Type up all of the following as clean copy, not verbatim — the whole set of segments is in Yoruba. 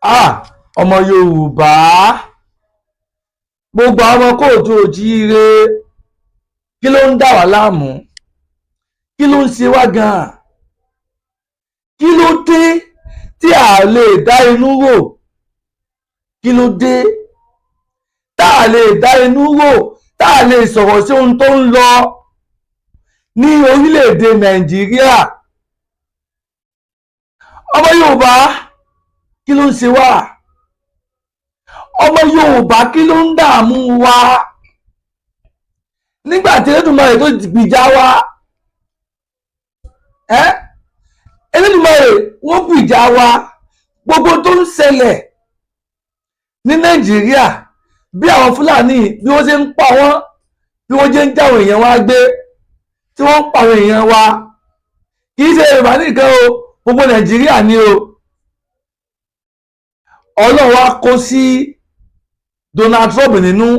Ah, ọmọ Yorùbá, gbogbo àwọn ọmọ káàárọ̀ oòjíire, kí ló ń dà wá láàmú? Kí ló ń ṣe wá gan-an? Kí ló dé tí a lè dá inú rò? Kí ló dé tá a lè dá inú rò, tá a lè sọ̀rọ̀ sí ohun tó ń lọ ní orílẹ̀-èdè Nàìjíríà? Ọmọ Yorùbá, kí ló ń ṣe wá? Ọmọ Yorùbá, kí ló ń dààmú wa nígbà tí Elédùmarè tó gbìjà wa? Ẹ́ Elédùmarè, wọ́n gbìjà wa. Gbogbo tó ń ṣẹlẹ̀ ní Nàìjíríà, bí àwọn Fúlàní bí wọ́n ṣe ń pa wọ́n, bí wọ́n ṣe ń jáwọn èèyàn wa gbé, tí wọ́n ń pa àwọn èèyàn wa, kì í ṣe Yorùbá nìkan o, gbogbo Nàìjíríà ni o. Ọlọ́run wá kó sí Donald Trump nínú.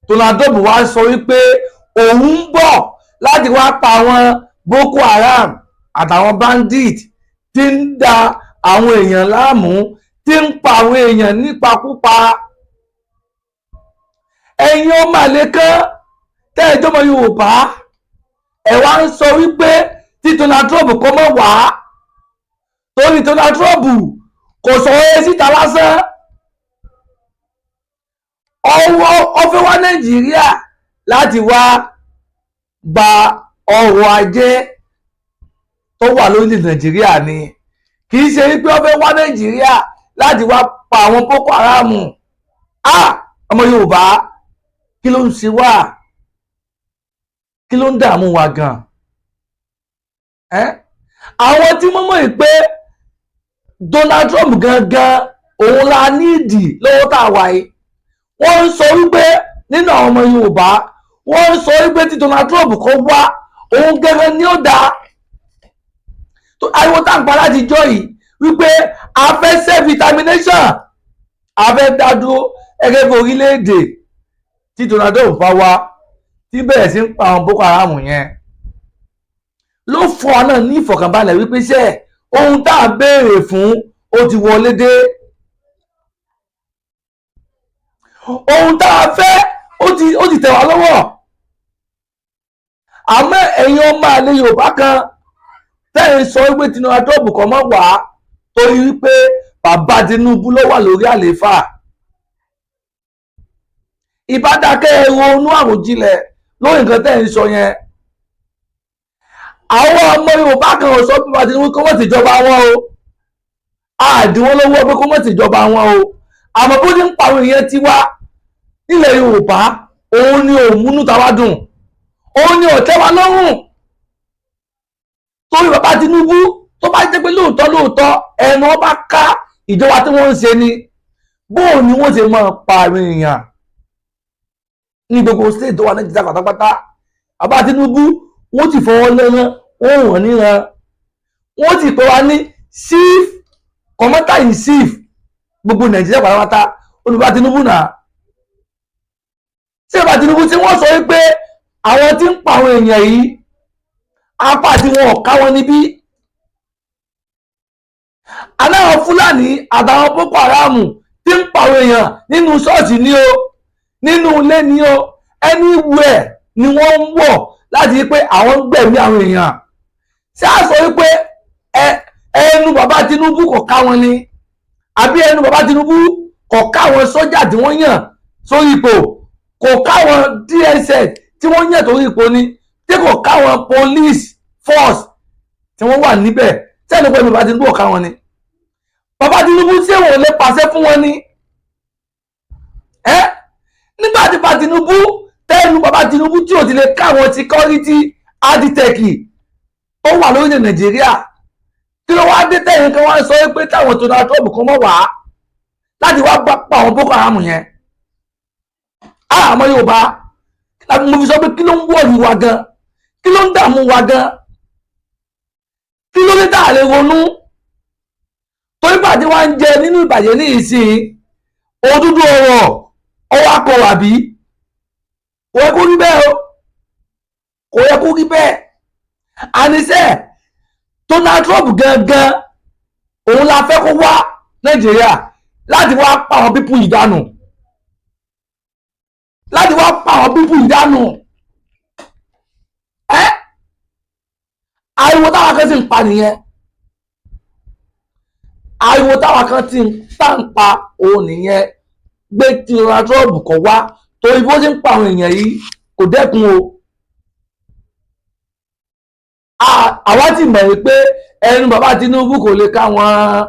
Donald Trump wá sọ wípé òun ń bọ̀ láti wá pa àwọn Boko Haram àtàwọn bandit tí ń da àwọn èèyàn láàmú, tí ń pa àwọn èèyàn nípakúpa. Ẹ̀yin ọmọ àlè kan tẹ́ ẹ jọ́mọ Yorùbá, ẹ̀ wá ń sọ wípé tí Donald Trump kọ́ mọ́ wá, torí Donald Trump kò sọ̀rọ̀ ẹ síta lásán, ọwọ́ ọfẹ́ wá Nàìjíríà láti wá gba ọrọ̀ ajé tó wà lórílẹ̀ Nàìjíríà ni. Kì í ṣe wípé ó fẹ́ wá Nàìjíríà láti wá pa àwọn Boko Haram. Ah, ọmọ Yorùbá, kí ló ń ṣe wá? Kí ló ń dààmú wa gan? Àwọn tí wọ́n mọ̀ pé Donald Trump gangan òun la nídìí lọ́wọ́ tá a wà yìí, wọ́n ń sọ wípé nínú àwọn ọmọ Yorùbá, wọ́n ń sọ wípé tí Donald Trump kọ́ wá, òun gẹ́gẹ́ ní ó dáa. Ariwo tá à ń pa láti jọ yìí wípé a fẹ́ self determination, a fẹ́ dá dúró gẹ́gẹ́ bí orílẹ̀-èdè, tí Donald Trump bá wá, tí bẹ̀rẹ̀ sí ń pa àwọn Boko Haram yẹn, ló fún ọ náà ní ìfọ̀kànbalẹ̀ wípé ṣe ohun tá a béèrè fún ó ti wọlé dé, ohun tá a fẹ́ ó ti tẹ̀ wá lọ́wọ́. Àmọ́ ẹ̀yin ọmọ àlè Yorùbá kan tẹ́yìn sọ wípé Donald Trump kọ́ mọ́ wá torí wípé bàbá Tinubu ló wà lórí àlééfà, ìbádákẹ́ ronú àròjinlẹ̀ lórí nǹkan tẹ́ ń sọ yẹn. Àwọn ọmọ Yorùbá kan ò sọ pé bàbá Tinubu kó mọ̀ tìjọba wọn o, àdìwọ́n lówó pé kó mọ̀ tìjọba wọn o. Àmọ́ bó ti ń pa àwọn èèyàn tiwa nílẹ̀ Yorùbá, òun ni òmùnú tàwa dùn, òun ni ò tẹ́ wa lọ́rùn. Torí bàbá Tinubu, tó bá jẹ́ pé lóòótọ́ lóòótọ́ ẹnu wọn bá ká ìjọba tí wọ́n ń ṣe ni, bóun ni wọ́n ṣe máa pa àwọn èèyàn ní gbogbo state tó wà Nàìjíríà pátápátá? Bàbá Tinubu, wọ́n ti fọwọ́ lẹ́rán, wọ́n wọ̀n níran, wọ́n ti pè wá ní chief commander in chief gbogbo Nàìjíríà pátápátá. Olùbá Tinubu náà, tí bàbá Tinubu tí wọ́n sọ wípé àwọn tí ń pa àwọn èèyàn yìí, apá tí wọn ò ká wọn níbí, aláwọ̀ Fúlàní àtàwọn Boko Haram tí ń pa àwọn èèyàn nínú ṣọ́ọ̀ṣì ní o, nínú ilé ní o, anywhere ni wọ́n ń wọ̀ láti rí pé àwọn ń gbẹ̀mí àwọn èèyàn. Ṣé a sọ wípé ẹnu bàbá Tinubu kò ká wọn ni, àbí ẹnu bàbá Tinubu kò ká àwọn sọ́jà tí wọ́n yàn sórí ipò, kò ká àwọn DSS tí wọ́n yàn sórí ipò ni, tí kò ká àwọn police force tí wọ́n wà níbẹ̀? Tí ẹnu pẹ̀lú bàbá Tinubu kò ká wọn ni? Bàbá Tinubu, ṣé wọn ò lè pàṣẹ fún wọn ni? Ẹ nígbà tí bàbá Tinubu tẹnu bàbá Tinubu tí ò ti lè ká àwọn security architect tó wà lórílẹ̀ Nàìjíríà, kí ló wá dé tẹ̀yìn kan wá ń sọ pé táwọn Donald Trump kan mọ̀ wá láti wá pa àwọn Boko Haram yẹn? Àmọ́ Yorùbá, mo fi sọ pé kí ló ń wọ̀lú wa gan? Kí ló ń dààmú wa gan? Kí ló dé tá a lè ronú? Torí pàtí wá ń jẹ nínú ìbàjẹ́ ní ìsìn òdúdú ọ̀rọ̀ ọwọ́ akọ̀wà bí kò yẹ kó rí bẹ́ẹ̀ o, kò yẹ kó rí bẹ́ẹ̀. Àníṣe Donald Trump gangan òun la fẹ́ kó wá. Nàìjíríà láti wá pa àwọn people yìí dànù, láti wá pa àwọn people yìí dànù. Ẹ ariwo táwa kan sì ń pa nìyẹn. Ariwo táwa kan ti ń tá ń pa òun nìyẹn, gbé tí Donald Trump kọ wá, torí bó ṣe ń pa àwọn èèyàn yìí kò dẹ́kun o. Àwa ti mọ̀ wípé ẹnu bàbá Tinubu kò lè ká wọn,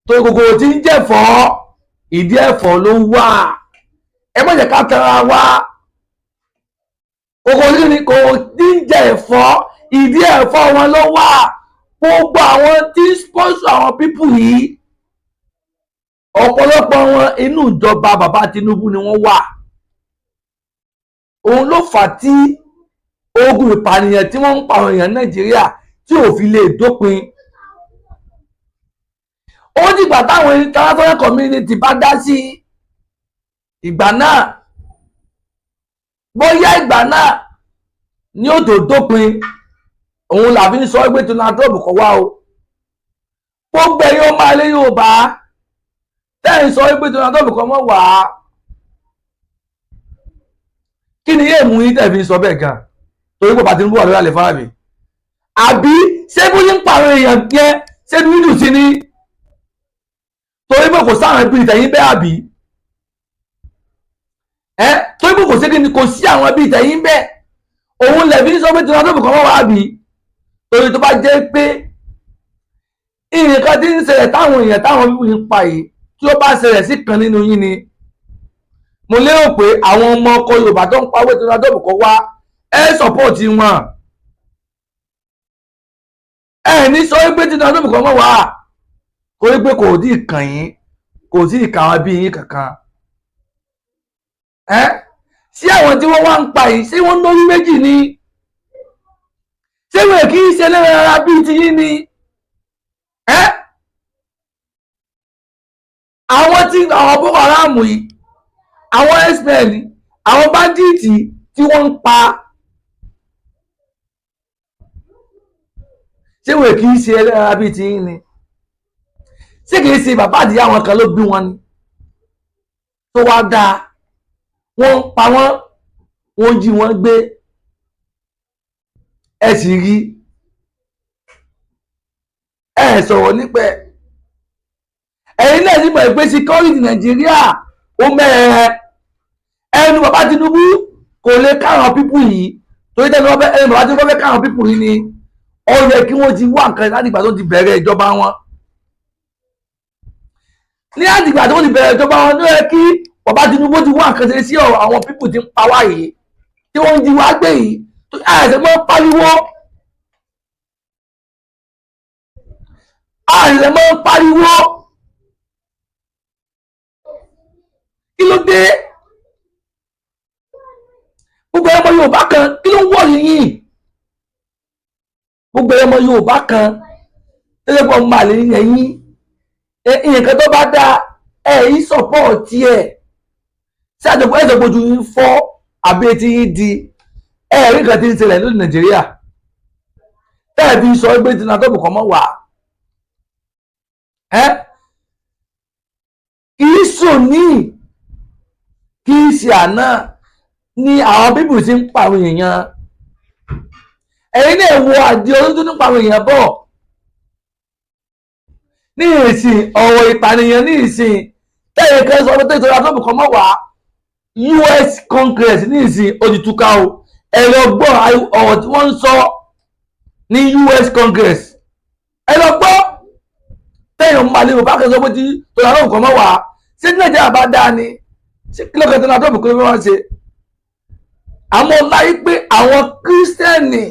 torí kòkòrò tí ń jẹ̀fọ́, ìdí ẹ̀fọ́ ló wà. Ẹ má jẹ́ ká tara wa. Kòkòrò tí ní kò tí ń jẹ ẹ̀fọ́, ìdí ẹ̀fọ́ wọn ló wà. Gbogbo àwọn tí ń sponsor àwọn people yìí, ọ̀pọ̀lọpọ̀ wọn, inú ìjọba bàbá Tinubu ni wọ́n wà. Òun ló fà á tí ogun ìpànìyàn tí wọ́n ń pa àwọn èèyàn Nàìjíríà tí ò fi lè dópin. Ó dìgbà táwọn international community bá dá sí ìgbà náà, bóyá ìgbà náà ni ó tó dópin. Òun làbí ń sọ pé Donald Trump kọ wá o. Gbogbo ẹ̀yin ọmọ alẹ́ Yorùbá tẹ́ ń sọ pé Donald Trump kọ́ mọ́ wá, kí ni yéè mú yín tẹ̀ fi ń sọ bẹ́ẹ̀ gan? Torí pé bàbá Tinubu wà lórí àlè mi, àbí ṣé bó ṣe ń pààrọ̀ èèyàn yẹn, ṣé nínú sí ni? Torí pé kò sáwọn ẹbí ìtẹ̀yìn bẹ́ẹ̀, àbí ẹ torí pé kò sí kí ni, kò sí àwọn ẹbí ìtẹ̀yìn bẹ́ẹ̀, òun lẹ̀bi ń sọ pé Donald Trump kọ́ mọ́ wá, àbí? Torí tó bá jẹ́ pé nǹkan tí ń ṣẹlẹ̀ táwọn èèyàn táwọn bíbí ń pa yìí, tí ó bá ṣẹlẹ̀ sí kan nínú yín ni, mo lérò pé àwọn ọmọ ọkọ Yorùbá tó ń pawé Donald Trump kọ́ wá, ẹ support wọn. Ẹ ní sọ pé Donald Trump kọ́ mọ́ wá, torí pé kò tí ì kàn yín, kò tí ì kàn àwọn bí yín kankan. Ẹ sí àwọn tí wọ́n wá ń pa yìí, ṣé wọ́n lórí méjì ni? Ṣé wọn kì í ṣe lẹ́rọ ara bíi ti yín ni? Ẹ àwọn tí àwọn Boko Haram yìí, àwọn herdsmen, àwọn bandits tí wọ́n ń pa, ṣé wọn kì í ṣe ẹlẹ́ran ara bíi ti yín ni? Ṣé kìí ṣe bàbá àdìyá àwọn kan ló bí wọn ni? Tó wá dáa, wọ́n ń pa wọ́n, wọ́n jí wọ́n gbé, ẹ sì rí ẹ sọ̀rọ̀ nípa ẹ̀. Ẹ̀yin náà sì mọ̀ pé security Nàìjíríà ó mẹ́ẹ̀ẹ́. Ẹnu bàbá Tinubu kò lè káwọn people yìí, torí tẹ́nu ẹnu bàbá Tinubu fẹ́ káwọn people yìí ni, ó yẹ kí wọ́n ti wá nǹkan láti ìgbà tó ti bẹ̀rẹ̀ ìjọba wọn. Ní àtìgbà tó ti bẹ̀rẹ̀ ìjọba wọn ló yẹ kí bàbá Tinubu ti wá nǹkan ṣe sí ọ̀rọ̀ àwọn people tí ń pa wá yìí, tí wọ́n ń jí wá gbé yìí. Àìsàn mọ́ pariwo, àìsàn mọ́ pariwo, kí ló dé? Gbogbo ọmọ Yorùbá kan, kí ló ń wọ̀ yìnyín? Gbogbo ọmọ Yorùbá kan tẹ́lẹ̀ pọ̀ máa lè yẹn yín, nǹkan tó bá dáa ẹ̀ yí support ẹ̀. Ṣé àjọpọ̀ ẹ̀sọ̀ gbójú yín fọ́, àbí etí yín di? Ẹ̀ rí nǹkan tí ń ṣẹlẹ̀ lórí Nàìjíríà tẹ́ẹ̀ fi sọ pé Donald Trump kọ́ mọ́ wà ẹ́? Kì í sùn ní, kì í ṣe àná ni àwọn people ti ń pa àwọn èèyàn. Ẹ̀yin náà wo àdí ọdún tó ń pa àwọn èèyàn bọ̀ ní ìsìn, ọ̀rọ̀ ìpànìyàn ní ìsìn tẹ́yẹ kan sọ pé Donald Trump kọ́ mọ́ wá. US Congress ní ìsìn ó ti túká o. Ẹ lọ gbọ́ ọ̀rọ̀ tí wọ́n ń sọ ní US Congress. Ẹ lọ gbọ́ tẹ́yìn ọmọ àlè Yorùbá kan sọ pé tí Donald Trump kọ́ mọ́ wá. Ṣé tí Nàìjíríà bá dáa ni, ṣé kí ló kẹ́ Donald Trump kí ló fẹ́ wá ṣe? Àmọ́ láyé pé àwọn Kírísítẹ́nì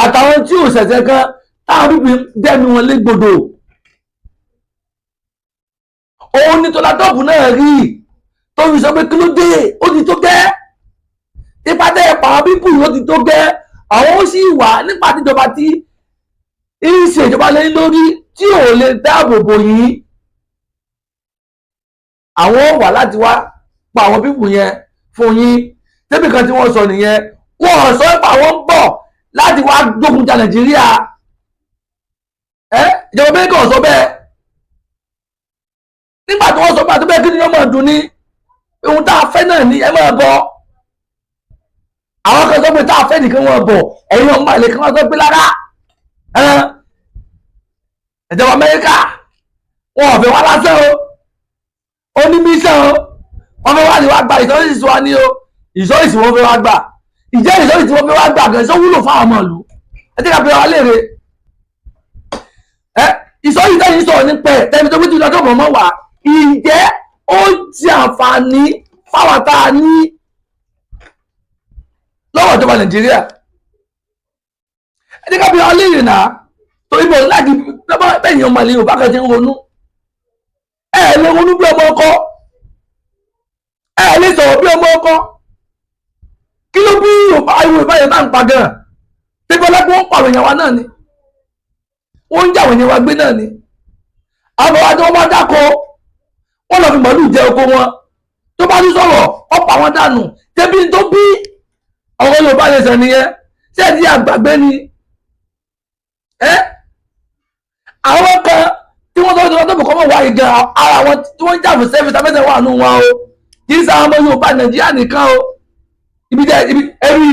àtàwọn tí ò ṣẹ̀ṣẹ̀ kan táwọn bíbí dẹ́mi wọn légbodò, òun ni Donald Trump náà rí tó fi sọ pé kí ló dé, ó ti tó gẹ́, ipa tẹ́ ẹ pa àwọn people yìí ó ti tó gẹ́. Àwọn ó sì wà nípa tíjọba tí ń ṣèjọba lé lórí tí ò lè dáàbò bò yín, àwọn wà láti wá pa àwọn people yẹn fún yín. Tẹ́bí kan tí wọ́n sọ nìyẹn. Wọ́n sọ pé àwọn ń bọ̀ láti wá gbógun ja Nàìjíríà. Ẹ ìjọba Amẹ́ríkà sọ bẹ́ẹ̀. máa dùn ní ohun tá a fẹ́ náà ní ẹ máa bọ̀. Àwọn kan sọ pé tá a fẹ́ nìkan wọ́n bọ̀, ẹ̀yin ọmọ àlè kan wọ́n sọ pé lára ìjọba Amẹ́ríkà wọn ò fẹ́ wá lásán o, ó ní mission o, wọ́n fẹ́ wá ní wá gba ìsọ́yìí wa ní o. Ìsọ́yìí wọ́n fẹ́ wá gbà, ìjẹ́ ìsọ́yìí tí wọ́n fẹ́ wá gbà gan ṣó wúlò fáwọn ọmọ ìlú? Ẹ jẹ́ ká fi wá léèrè ẹ. Ìsọ́yìí tẹ́yìn sọ̀rọ̀ nípa ẹ̀ tẹ́mi tó gbé tí ìjọba mọ̀ wá, ìjẹ́ ó jẹ́ àǹfààní fáwọn tá a ní lọ́wọ́ ìjọba Nàìjíríà? Ẹ jẹ́ ká fi wá léèrè náà, torí bọ̀ láti bẹ́ẹ̀ ni ọmọ ilẹ̀ Yorùbá kan ti ń ronú. Ẹ lè ronú bí ọmọ ọkọ, ẹ lè sọ̀rọ̀ bí ọmọ ọkọ. Kí ló bí ariwo ìbáyọ̀ náà ń pa gan? Tẹ́gbọ́n lápẹ́ wọ́n pàrọ̀ èèyàn wa náà ni, wọ́n ń jà àwọn èèyàn wa gbé náà ni. Àwọn bàbá tí wọ́n bá dáko, wọ́n lọ fi màálù jẹ oko wọn, tó bá tún sọ̀rọ̀, wọ́n pa wọ́n dànù. Tẹ́bí tó bí ọ̀rọ̀ Yorùbá lè sọ nìyẹn. Ṣé ẹ ti àgbàgbé ni ẹ́? Àwọn kan tí wọ́n tọ́ tó bọ̀ kọ́ mọ̀ wáyé gan, ara wọn tí wọ́n ń jà fún self determination wà nù wọn o. Kì í sáwọn ọmọ Yorùbá Nàìjíríà nìkan o. Ibi tẹ ibi ẹrí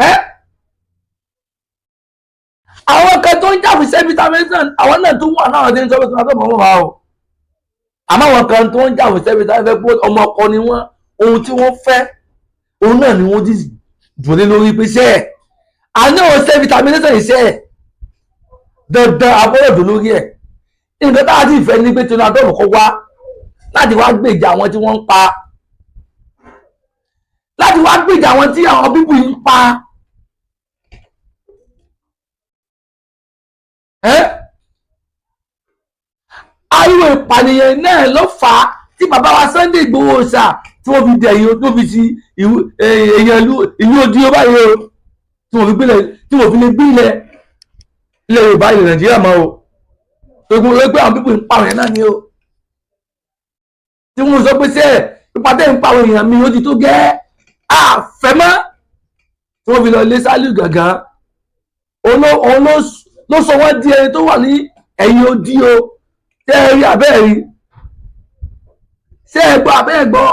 ẹ, àwọn kan tó ń jà fún self determination, àwọn náà tó wà náà tí ń sọ pé tó mọ̀ wá o. Àmọ́ àwọn kan tó ń jà fún self determination fẹ́ pé ọmọ ọkọ ni wọ́n, ohun tí wọ́n fẹ́ òun náà ni wọ́n ti dùn lé lórí pé sẹ́ẹ̀ àní òun self determination iṣẹ́ ẹ̀ dandan agbọ́dọ̀ dùn lórí ẹ̀. Nǹkan tá a ti fẹ́ ni pé Donald Trump kọ́ wá láti wá gbèjà àwọn tí wọ́n ń pa, láti wá gbèjà àwọn tí àwọn bíbù ń pa. Ariwo ìpànìyàn náà ló fà á tí bàbá wa Sunday Igboho ṣá tí wọ́n fi dẹ̀yìn tó fi ti èèyàn ìlú odi ó báyìí o, tí wọ́n fi gbélé, tí wọ́n fi lè gbé ilẹ̀ ilẹ̀ Yorùbá, ilẹ̀ Nàìjíríà mọ́ o. Ogun ló gbé àwọn pípọ̀ ń pa àwọn èèyàn náà ni o, tí wọ́n sọ pé sẹ́ẹ̀ pípa tẹ́ ń pa àwọn èèyàn mi ó ti tó gẹ́ àfẹ́mọ́, tí wọ́n fi lọ lé Sálíù Gàngán. Òun ló sọ wọ́n di ẹni tó wà ní ẹ̀yìn odi o. Tẹ́ ẹ rí abẹ́ rí? Ṣé ẹ gbọ́ abẹ́ ẹ gbọ́?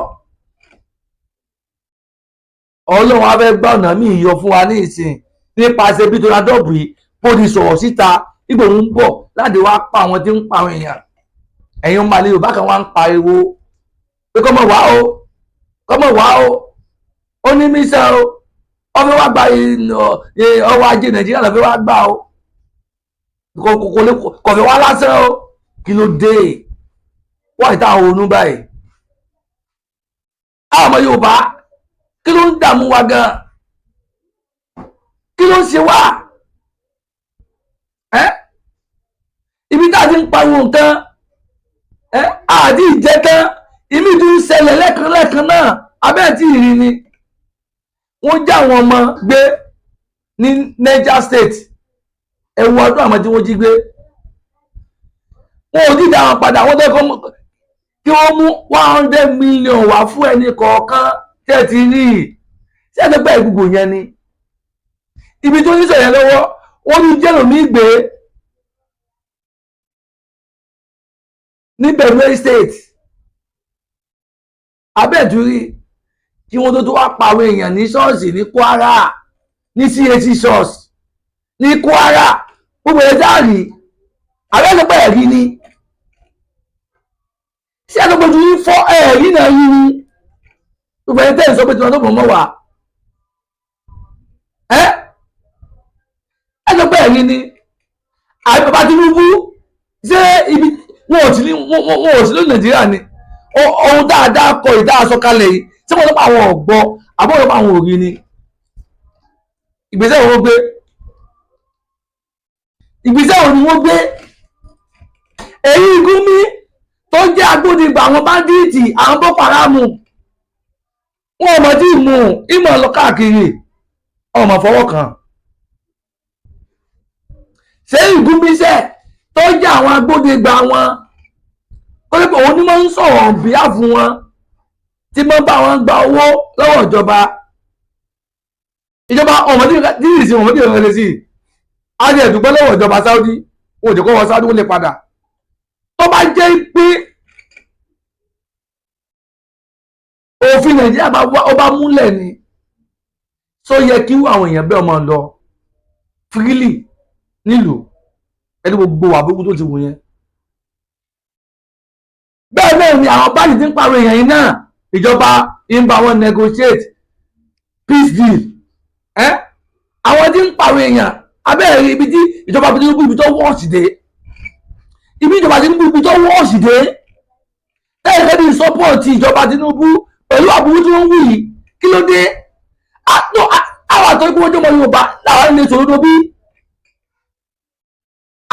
Ọlọ́run á fẹ́ gbà ọ̀nà míì yọ fún wa ní ìsìn nípasẹ̀ bí Donald Trump yìí bó ti sọ̀rọ̀ síta ipò ń bọ̀ láti wá pa àwọn tí ń pa àwọn èèyàn. Ẹ̀yin ọmọ àlè Yorùbá kan wá ń pariwo pé kọ́mọ̀ wá o, kọ́mọ̀ wá o, ó ní mission o, ó fẹ́ wá gba ọrọ̀ ajé Nàìjíríà ló fẹ́ wá gbà o, kò fẹ́ wá lásán o. Kí ló dé wọ́n ìta àwọn ònú báyìí? Àwọn ọmọ Yorùbá, kí ló ń dààmú wa gan? Kí ló ń ṣe wá ẹ? Ibi tá a ti ń pariwo nǹkan ẹ àti ìjẹtán ìmí tún ń ṣẹlẹ̀ lẹ́ẹ̀kan lẹ́ẹ̀kan náà. Abẹ́ tí ìrìn ni wọ́n já àwọn ọmọ gbé ní Niger State. Ẹ wo ọdún àwọn tí wọ́n jí gbé, wọn ò dídá wọn padà. Wọ́n tẹ́kọ̀ kí wọ́n mú 100 million wá fún ẹnì kọ̀ọ̀kan. Tẹ́ ti rí i ṣé ẹ ti pẹ́ ìgbùgbò yẹn ni ibi tó ní sọ̀yẹn lọ́wọ́, wọ́n ní jẹ́lòmí gbé ní Benue State abẹ́ẹ̀túrí, kí wọ́n tó tó wá pa àwọn èèyàn ní ṣọ́ọ̀ṣì ní Kwara, ní CAC ṣọ́ọ̀ṣì ní Kwara. Gbogbo ẹ̀ dáàrí abẹ́ẹ̀tọ́pẹ́ ẹ̀rí ni. Ṣé àtọ́gbọ́jú yín fọ́ ẹ̀rí náà yín ni gbogbo ẹ̀ tẹ́ ẹ̀ sọ pé tí wọ́n tó mọ̀ mọ́ wà ẹ́ ẹ̀ sọ pé ẹ̀rí ni àbí bàbá Tinubu? Ṣé ibi wọn ò sí ní wọn ò sí ní Nàìjíríà ni ohun dáadáa kọ ìdá aṣọ kalẹ̀ yìí tí wọ́n lọ́pọ̀ àwọn ọ̀gbọ́ àbọ̀ lọ́pọ̀ àwọn òrí ni? Ìgbésẹ̀ wo gbé? Ìgbésẹ̀ wo ni wọ́n gbé? Èyí Gumi tó jẹ́ agbódegbà àwọn báńdíìtì, àwọn Boko Haram, wọn ò mọ̀ tí ì mú ìmọ̀ lọ káàkiri ọmọ fọwọ́ kan. Ṣé ìgúnmíṣẹ́ tó jẹ́ àwọn agbódegbà wọn, ó ní pé òun ni wọ́n ń sọ̀rọ̀ bíyà fún wọn tí wọ́n bá wọn gba owó lọ́wọ́ ìjọba? Ìjọba ọmọ tí ìsìn ọmọ tí ìrìn sí á ní ẹ̀dùgbọ́ lọ́wọ́ ìjọba Saudi, wọn ò jẹ́ kó wọ Saudi, wọ́n lè padà. Tó bá jẹ́ pé òfin Nàìjíríà bá wá ó bá múlẹ̀ ni, tó yẹ kí àwọn èèyàn bẹ́ẹ̀ máa lọ freely nílùú ẹni gbogbo àbúkú tó ti wù yẹn? Bẹ́ẹ̀ náà ni àwọn báyìí ti ń pariwo èèyàn yìí náà, ìjọba ń bá wọn negotiate peace deal. Ẹ́ àwọn tí ń pariwo èèyàn abẹ́rẹ́ ibi tí ìjọba Tinubu, ibi tó wọ́ọ̀sì dé, ibi ìjọba Tinubu, ibi tó wọ́ọ̀sì dé, ẹ̀ẹ́dẹ́ ní support ìjọba Tinubu pẹ̀lú àbúrú tí wọ́n ń wù yìí. Kí ló dé? Àwọn àtọ́ ikú wọn jọmọ Yorùbá làwọn ilé sòrodo bí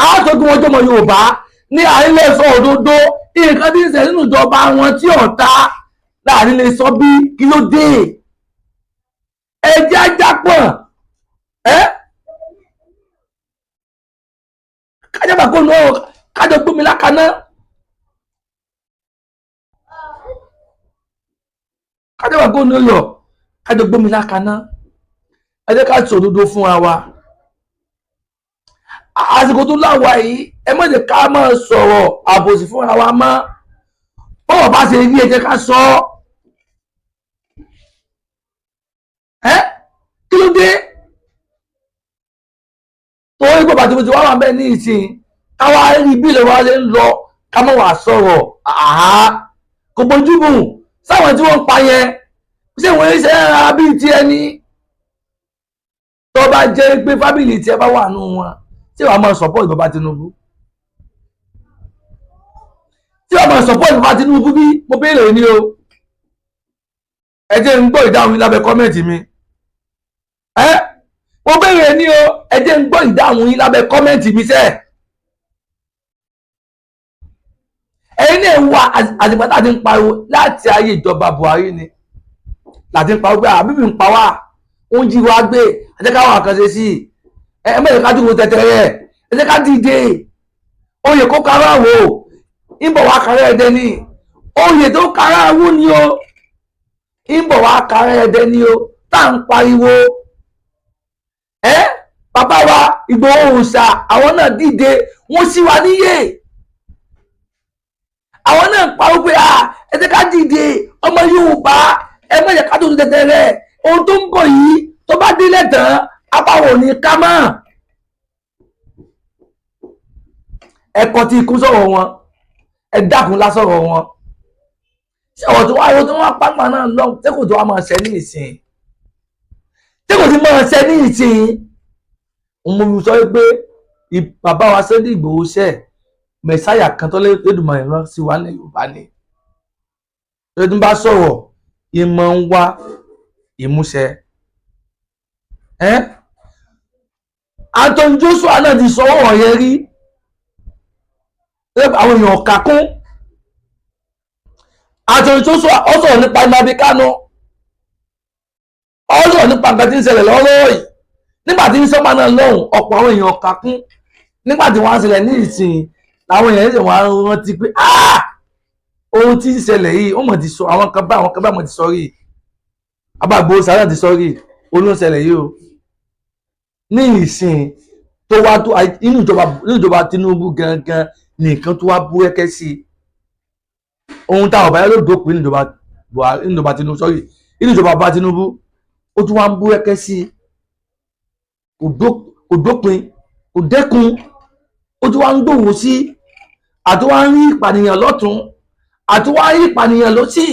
àwọn àtọ́ ikú wọn jọmọ Yorùbá ní àìlè sọ òdodo nǹkan tí ń ṣe nínú ìjọba wọn tí ọ̀tá láàrin lè sọ bí. Kí ló dé? Ẹjẹ́ ajápọ̀n ẹ́ kájọba kó nù ọ́, kájọ gbómi lákaná, kájọba kó nù yọ, kájọ gbómi lákaná. Ẹ jẹ́ ká sọ òdodo fúnra wa. Àsìkò tó láwa yìí, ẹ má jẹ́ ká máa sọ̀rọ̀ àbòsí fúnra wa mọ́. Bọ́wọ̀ bá ṣe rí, ẹ jẹ́ ká sọ ẹ́. Kí ló dé torí pé bàtí mo ti wá wà bẹ́ẹ̀ ní ìsìn, káwá rí bí ìlú wa ṣe ń lọ, ká má wàá sọ̀rọ̀ àhá kò bójúmu sáwọn tí wọ́n ń pa yẹn? Ṣé wọ́n ń ṣe ara bíi tiẹ̀ ni? Tó bá jẹ́ pé family tiẹ̀ bá wà nù wọn, tí wàá máa support bàbá Tinubu, tí wàá máa support bàbá Tinubu bí? Mo béèrè ní o. Ẹ jẹ́ ń gbọ́ ìdáhùn yín lábẹ́ comment mi. Ẹ mo béèrè ní o, ẹ jẹ́ ń gbọ́ ìdáhùn yín lábẹ́ comment mi sẹ́ẹ̀. Ẹ̀yin náà wà, àtìgbà tá a ti ń pariwo láti ayé ìjọba Buhari ni láti ń pariwo pé àbíbí ń pa wá, ó ń jí wa gbé, ẹ jẹ́ ká wà kàn ṣe sí i, ẹ mẹ́rin ká dúró tẹ̀tẹ̀rẹ̀, ẹ jẹ́ ká dìde. Oyè kó kára wò ń bọ̀ wá kárẹ́ ẹ̀dẹ́ ni, oyè tó kára wò ni o, ń bọ̀ wá kárẹ́ ẹ̀dẹ́ ni o, tá à ń pariwo. Ẹ bàbá wa Ìgbòho Òòṣà, àwọn náà dìde, wọ́n sì wá níyè, àwọn náà ń pariwo pé ẹ jẹ́ ká dìde, ọmọ Yorùbá, ẹ má jẹ́ ká tó tẹ̀tẹ̀rẹ̀. Ohun tó ń bọ̀ yìí, tó bá délẹ̀ tán, apáwọ̀ ní ká mọ́. Ẹ̀kọ́ tí ikú sọ̀rọ̀ wọn, ẹ dákun lásọ̀rọ̀ wọn. Ṣé ọ̀rọ̀ tó wáyé tó wá pápá náà lọ, ṣé kò tó wá máa ṣẹ ní ìsìn? Ṣé kò ti máa ṣẹ ní ìsìn? Mo sọ pé bàbá wa Sunday Igboho ṣe mẹ̀sáyà kan tó lẹ́dùnmọ̀ ìran sí wa ní Yorùbá ni. Lẹ́dùn bá sọ̀rọ̀, ìmọ̀ ń wá ìmúṣẹ. Anthony Joshua náà ti sọ ọ̀rọ̀ yẹn rí, àwọn èèyàn kà kún. Anthony Joshua ó sọ̀rọ̀ nípa Nnamdi Kanu, ó sọ̀rọ̀ nípa nǹkan tí ń ṣẹlẹ̀ lọ́wọ́lọ́wọ́ yìí. Nígbà tí ń sọ́mà náà lọ́hùn, ọ̀pọ̀ àwọn èèyàn kà kún. Nígbà tí wọ́n á ṣẹlẹ̀ ní ìsìn, làwọn èèyàn ṣe wọ́n á rántí pé ohun tí ń ṣẹlẹ̀ yìí, ó mọ̀ ti sọ àwọn kan bá àwọn kan bá mọ̀ ti sọ rí, abágbó sàrà ti sọ rí, olóńṣẹlẹ̀ yìí o. Ní ìsìn tó wá tó inú ìjọba Tinubu gangan nìkan tó wá búrẹ́kẹ́ sí i, ohun táwọn ọ̀bá yẹn ló dópin nínú ìjọba Buhari, nínú ìjọba Tinubu, sọ́rí, nínú ìjọba bá Tinubu, ó tún wá ń búrẹ́kẹ́ sí i. Kò dópin, kò dẹ́kun, ó tún wá ń gbòòwò sí i, àti wá ń rí ìpànìyàn lọ́tún, àti wá ń rí ìpànìyàn lọ́sì.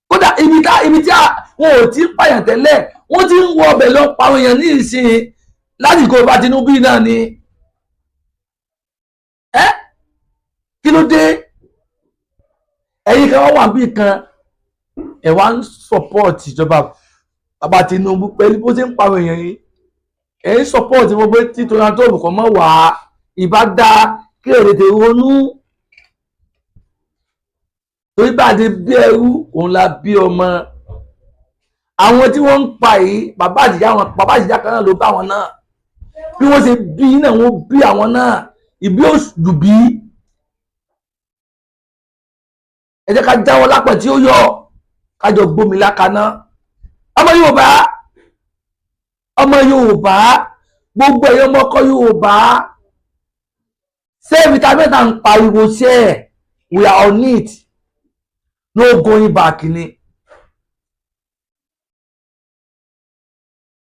Kódà ibi tí wọn ò ti ń pààyàn tẹ́lẹ̀, wọ́n ti ń wọ ọbẹ̀ lọ pa àwọn èèyàn ní ìsìn lásìkò bá Tinubu náà ni. Ẹ kí ló dé? Ẹ̀yin kan wà bí kan, ẹ wá ń support ìjọba bàbá Tinubu pẹ̀lú bó ṣe ń pa àwọn èèyàn yìí. Ẹ ń support wọn pé tí Donald Trump kàn mọ́ wá, ìbá dá kí èrè tè ronú, torí bá a ti bí ẹrú òun la bí ọmọ. Àwọn tí wọ́n ń pa yìí, bàbá àtìyá wọn, bàbá àtìyá kan náà ló bá wọn náà. Bí wọ́n ṣe bí náà, wọ́n bí àwọn náà ìbí òṣù bí. Ẹ jẹ́ ká jáwọ́ lápẹ̀ tí ó yọ, kájọ gbómi lákaná. Ọmọ Yorùbá, ọmọ Yorùbá, gbogbo ẹ̀yọ́ ọmọkọ Yorùbá, Self-determination ń pariwo sí ẹ̀, we are on it, no going back ni.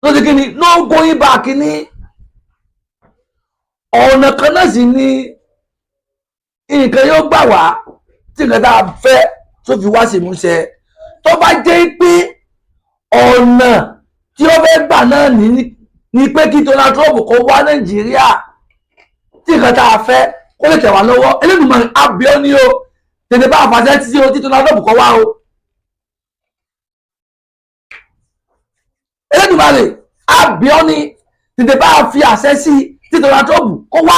Ló ti kí ni, no going back ni. Ọ̀nà kan náà sì ni nǹkan yóò gbà wá tí nǹkan tá a fẹ́ tó fi wá sí ìmúṣẹ. Tó bá jẹ́ pé ọ̀nà tí ó fẹ́ gbà náà ní ni pé kí Donald Trump kó wá Nàìjíríà, tí nǹkan tá a fẹ́ kó lè tẹ̀ wá lọ́wọ́, Elédùmarè àbíọ́ ni o, tètè bá àfàṣẹ títí o tí Donald Trump kó wá o. Elédùmarè àbíọ́ ni, tètè bá fi àṣẹ sí tí Donald Trump kó wá.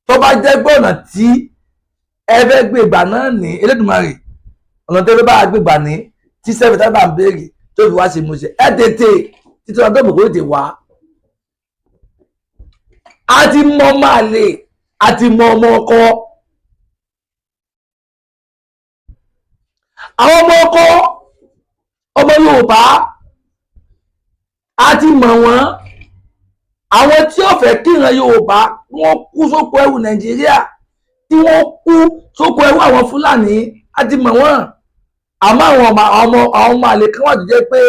Tó bá jẹ́ pé ọ̀nà tí ẹ fẹ́ gbé ìgbà náà ní, Elédùmarè, ọ̀nà tó fẹ́ bá gbé ìgbà ní tí sẹ́fì tábà ń béèrè tó fi wá sí ìmúṣẹ, ẹ tètè tí Donald Trump kó tètè wá. A ti mọ ọmọ àlè, a ti mọ ọmọ ọkọ. Àwọn ọmọ ọkọ, ọmọ Yorùbá, a ti mọ̀ wọ́n. Àwọn tí ó fẹ́ kíran Yorùbá wọ́n kú sóko ẹrú Nàìjíríà, tí wọ́n kú sóko ẹrú àwọn Fúlàní, a ti mọ̀ wọ́n. Àmọ́ àwọn ọmọ àlè kan wà tó jẹ́ pé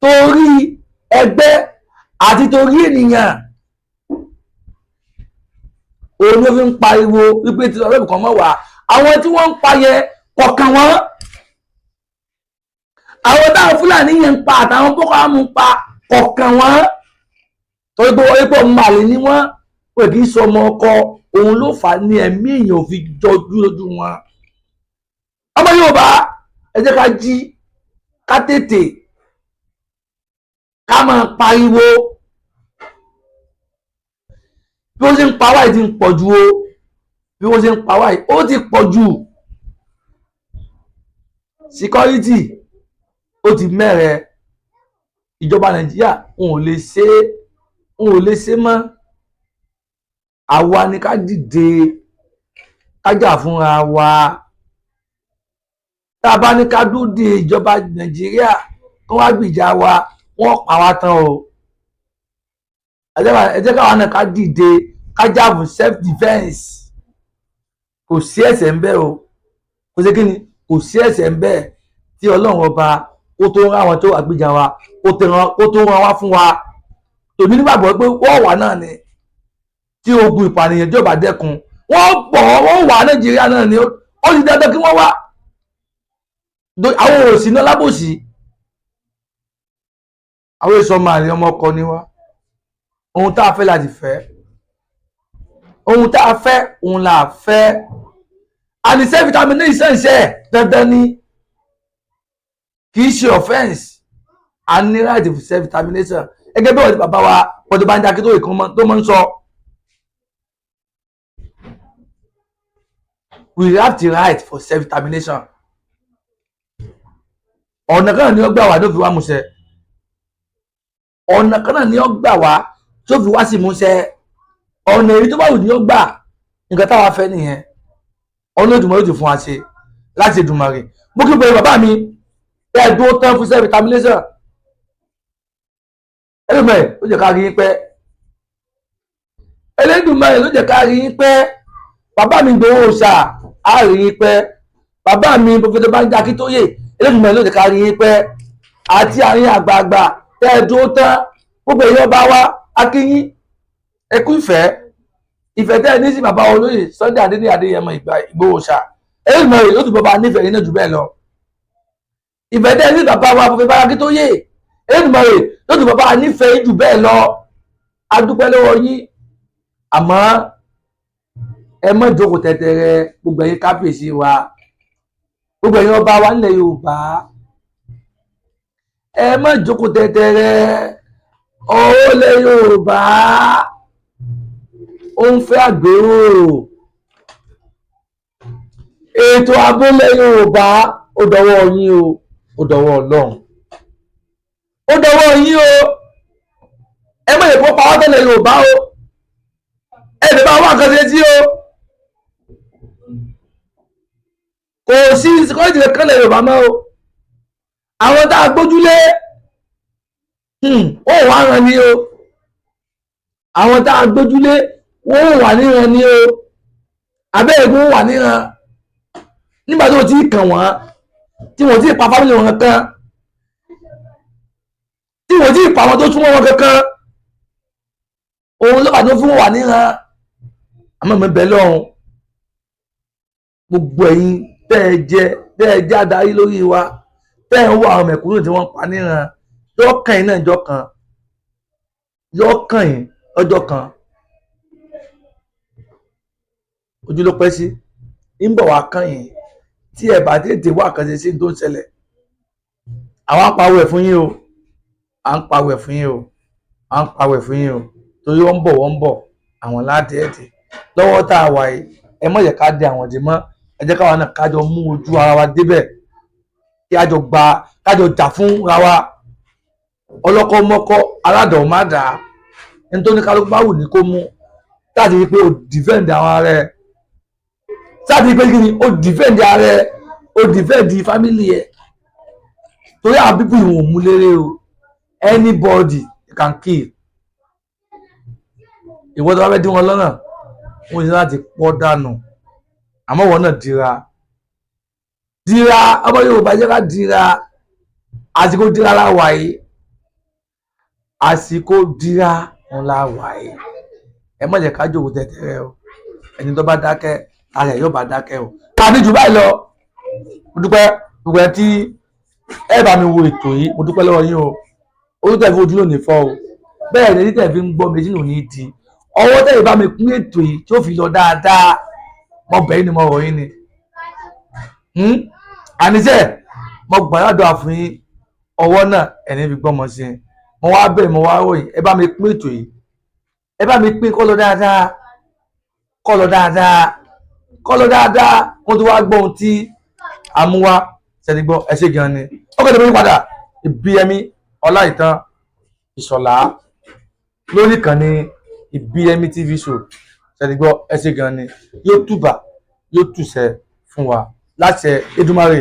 torí ẹgbẹ́ àti torí ènìyàn òun ló fi ń pariwo wípé tí ọlọ́ọ̀bù kan mọ̀ wá. Àwọn tí wọ́n ń pa yẹn kọ̀ọ̀kan wọn, àwọn táwọn Fúlàní yẹn ń pa àtàwọn Boko Haram ń pa kọ̀ọ̀kan wọn, torí pé wọ́n pọ̀ màlè ni wọ́n pè kí sọmọ ọkọ. Òun ló fà á ní ẹ̀mí èèyàn ò fi jọjú lójú wọn. Ọmọ Yorùbá, ẹ jẹ́ ká jí, ká tètè ká máa pariwo. Bí wọ́n ṣe ń pa wáyé ti ń pọ̀ jù o, bí wọ́n ṣe ń pa wáyé ó ti pọ̀ jù. Security ó ti mẹ́rẹ̀. Ìjọba Nàìjíríà wọn ò lè ṣe é, wọn ò lè ṣe mọ́. Àwa ni ká dìde, ká jà fúnra wa. Tá a bá ní ká dúró de ìjọba Nàìjíríà kó wá gbìjà wa, wọ́n pa wá tán o. Ẹ jẹ́ káwa náà ká dìde, ká jà fún self defence. Kò sí ẹ̀ṣẹ̀ ń bẹ o, kò sí kí ni, kò sí ẹ̀ṣẹ̀ ń bẹ tí Ọlọ́run ọba kó tó rán àwọn tó wà gbìjà wa, kó tó rán wá fún wa. Tòmí nígbàgbọ́ pé wọ́n wà náà ni tí ogun ìpànìyàn tí ò bá dẹ́kun, wọ́n pọ̀, wọ́n wà Nàìjíríà náà ni. Ó ti dandan kí wọ́n wá. Àwọn òsì náà lábòsí, àwọn èso ọmọ àlè, ọmọ ọkọ ni wá. Ohun tá a fẹ́ láti fẹ́, ohun tá a fẹ́ òun là fẹ́. Àníṣe vitamin A ìṣẹ̀ǹṣẹ̀ dandan ni, kì í ṣe offence. A ní right for self determination, gẹ́gẹ́ bí wọ́n ti bàbá wa Pọ̀jù Bánjí Akíntóyè tó máa ń sọ. We have the right for self determination. Ọ̀nà kan náà ni ó gbà wá tó fi wá múṣẹ, ọ̀nà kan náà ni ó gbà wá tó fi wá sí múṣẹ. Ọ̀nà èyí tó bá wù ní ó gbà, nǹkan táwa fẹ́ nìyẹn. Ọ̀nà Èdùmàrè yóò ti fún wa ṣe láti Èdùmàrè. Mo kí pé bàbá mi ẹ dúró tán fún self determination. Elédùmarè ló jẹ́ ká rí yín pẹ́, Elédùmarè ló jẹ́ ká rí yín pẹ́. Bàbá mi Ìgbòho Òòṣà, á rí yín pẹ́. Bàbá mi Prọfẹ̀tọ̀ Bánjí Akíntóyè, Elédùmarè ló jẹ́ ká rí yín pẹ́. Àti àárín àgbààgbà tẹ́ ẹ dúró tán, gbogbo èèyàn bá wá akínyín, ẹ kú ìfẹ́, ìfẹ́ tẹ́ ẹ ní sí bàbá olóyè Sunday Adéníyì Adéyẹmọ Ìgbòho Òòṣà. Elédùmarè ló tún bàbá nífẹ̀ẹ́ yín náà jù bẹ́ẹ̀ lọ. Ìfẹ́ tẹ́ ẹ ní bàbá wa Prọfẹ̀tọ̀ Bánjí Akíntóyè, Elédùmarè ló tún bàbá nífẹ̀ẹ́ yín jù bẹ́ẹ̀ lọ. A dúpẹ́ lọ́wọ́ yín. Àmọ́ ẹ má jókòó tẹ́tẹ́rẹ́. Gbogbo ẹ̀yin kábíyèsí wa, gbogbo ẹ̀yin ọba wa nílẹ̀ Yorùbá, ẹ má jókòó tẹ́tẹ́rẹ́. Ọ̀ọ́lẹ̀ Yorùbá ó ń fẹ́ àgbérò ètò abúlé Yorùbá. Ó dọwọ́ yín o, ó dọwọ́ Ọlọ́run, ó dọwọ́ yín o. Ẹ má yẹ kó pa wá tẹ́lẹ̀ Yorùbá o. Ẹ lè bá wà nǹkan ṣe tí o kò sí security kankan lẹ̀ Yorùbá mọ́ o. Àwọn tá a gbójúlé ó wà ràn ní o. Àwọn tá a gbójúlé Wọ́n wà níran ní o, abẹ́rẹ́ wọ́n wà níran nígbà tó ti kàn wọ́n, tí wọ́n ti pa family wọn kankan, tí wọ́n ti pa àwọn tó súnmọ́ wọn kankan. Òun ló bá tó fún wà níran. Àmọ́ mi bẹ̀ lọ́hùn, gbogbo ẹ̀yin tẹ́ ẹ jẹ́ adarí lórí wa, tẹ́ ẹ ń wọ àwọn mẹ̀kúnnù tí wọ́n pa níran, yọ kàn yín náà ìjọ kan, yọ kàn yín lọ́jọ́ kan. Ojú ló pẹ́ sí, ń bọ̀ wá kàn yín tí ẹ bá tètè wá àkànṣe sí tó ń ṣẹlẹ̀. Àwọn apawọ̀ ẹ̀ fún yín o, à ń pawọ̀ ẹ̀ fún yín o, à ń pawọ̀ ẹ̀ fún yín o, torí wọ́n ń bọ̀, wọ́n ń bọ̀. Àwọn láti ẹ̀ tì lọ́wọ́ tá a wà yìí, ẹ má jẹ́ ká dé àwọn dì mọ́. Ẹ jẹ́ káwa náà kájọ mú ojú ara wa débẹ̀, kí a jọ gba, kájọ jà fún ra wa. Ọlọ́kọ́ mọ́kọ́, aládàá má dà á. Nítorí kálukú bá wù ní kó mú láti rí i pé o defend àwọn ara ẹ, sáà ti pé kí ni, o defend ara ẹ, o defend family ẹ, torí àwọn people ìwọ̀n mú lérè o. Anybody you can kill. Ìwọ tó bá fẹ́ dín wọn lọ́nà, wọ́n ní láti pọ́ dànù. Àmọ́ wọn náà dira dira. Ọmọ Yorùbá, jẹ́ ká dira. Àsìkò dira la wà yìí, àsìkò dira wọn la wà yìí. Ẹ má jẹ́ ká jòkó tẹ̀tẹ̀rẹ̀ o. Ẹni tó bá dákẹ́, ara ẹ̀ yóò bá dákẹ́ o. Àbí jù báyìí lọ. Mo dúpẹ́ gbogbo ẹ tí ẹ bá mi wo ètò yìí, mo dúpẹ́ lọ́wọ́ yín o. Ojú tẹ̀ fi ojú ló ní fọ́ o, bẹ́ẹ̀ ni tẹ̀ fi ń gbọ́ mi sínú ní di ọwọ́ tẹ̀ bá mi pín ètò yìí tí ó fi lọ dáadáa. Mo bẹ̀ yín ni, mo rọ̀ yín ni. Àníṣe mo gbàdúrà fún yín, ọwọ́ náà ẹni fi gbọ́mọ sí i. Mo wá bẹ̀, mo wá ròyìn, ẹ bá mi pín ètò yìí, ẹ bá mi pín kó lọ dáadáa, kó lọ dáadáa, kó lọ dáadáa, kó tó wá gbọ́ ohun tí a mú wá sẹ́ni gbọ́. Ẹ ṣé gan ni. Ó kéde mi padà, Ìbíyẹmí Ọláìtàn Ìṣọ̀lá, lórí ìkànnì Ìbíyẹmí TV show. Sẹ́ni gbọ́, ẹ ṣé gan ni. Yóò tùbà, yóò tùṣẹ́ fún wa láṣẹ Èdùmàrè.